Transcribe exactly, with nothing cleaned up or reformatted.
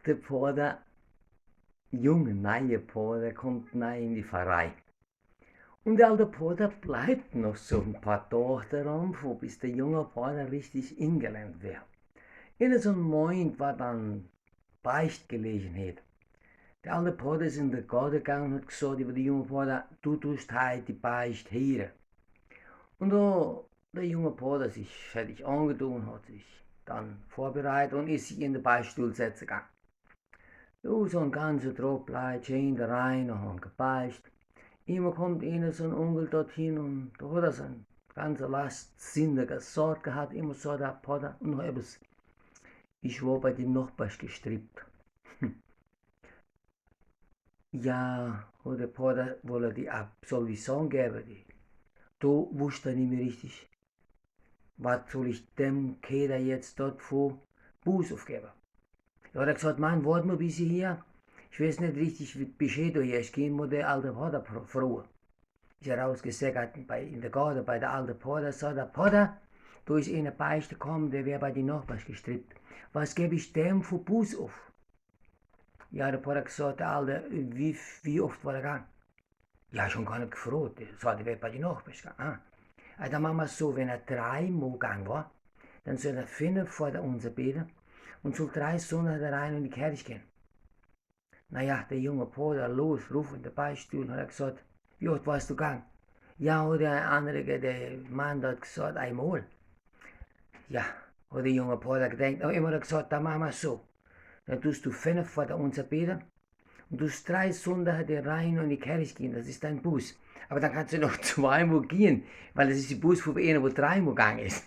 Der Pfarrer, junge, neue Pfarrer, kommt nei in die Pfarrei. Und der alte Pfarrer bleibt noch so ein paar Tage darauf, bis der junge Pfarrer richtig ingelernt wird. In so einem Moment war dann Beichtgelegenheit. Der alte Pfarrer ist in den Garten gegangen und hat gesagt über den jungen Pfarrer: „Du tust heute die Beicht hören.“ Und da der junge Pfarrer sich fertig angetan hat, sich dann vorbereitet und ist sich in den Beichtstuhl setzen gegangen. Du, so ein ganzer Trupp Leute schön da rein und haben gebeicht. Immer kommt einer, so ein Onkel, dorthin und da hat er seine ganze Last sündiger Sort gehabt, immer so der Pfarrer und noch etwas. „Ich war bei den Nachbarn gestrippt.“ „Ja“, hat der Pfarrer wollte die Absolution geben, die, da wusste er nicht mehr richtig, was soll ich dem Kerl jetzt dort für Buße aufgeben. Da hat er gesagt: „Mann, wart mal ein bisschen hier. Ich weiß nicht richtig, wie Bescheid da hier. Ich gehe mal den alten Pfarrer fro-, fragen.“ Ist er rausgeseckert bei, in den Garten bei der alten Pfarrer, sagt der Pfarrer: „Da ist einer beichten gekommen, der wäre bei den Nachbarn gestrippt. Was gebe ich dem für Buße auf?“ Ja, der Pfarrer gesagt, der alte, wie, wie oft war er gegangen? Ja, schon gar nicht gefragt. Sagt, der wäre bei den Nachbarn gegangen. Ah. Also dann machen wir es so, wenn er dreimal gegangen war, dann soll er fünf vor der Unser beten und soll drei Sünde da rein in die Kirche gehen. Naja, der junge Pfarrer los, rauf in den Beichtstuhl und hat gesagt: „Wie oft warst du gegangen?“ Ja, hat der andere, der Mann dort gesagt: „Einmal.“ Ja, hat der junge Pfarrer gedacht, aber immer gesagt: „Dann machen wir es so. Dann tust du fünf vor der Unser beten und tust drei Sünde da rein in die Kirche gehen, das ist dein Buße. Aber dann kannst du noch zweimal gehen, weil das ist die Buße für einen, wo dreimal gegangen ist.“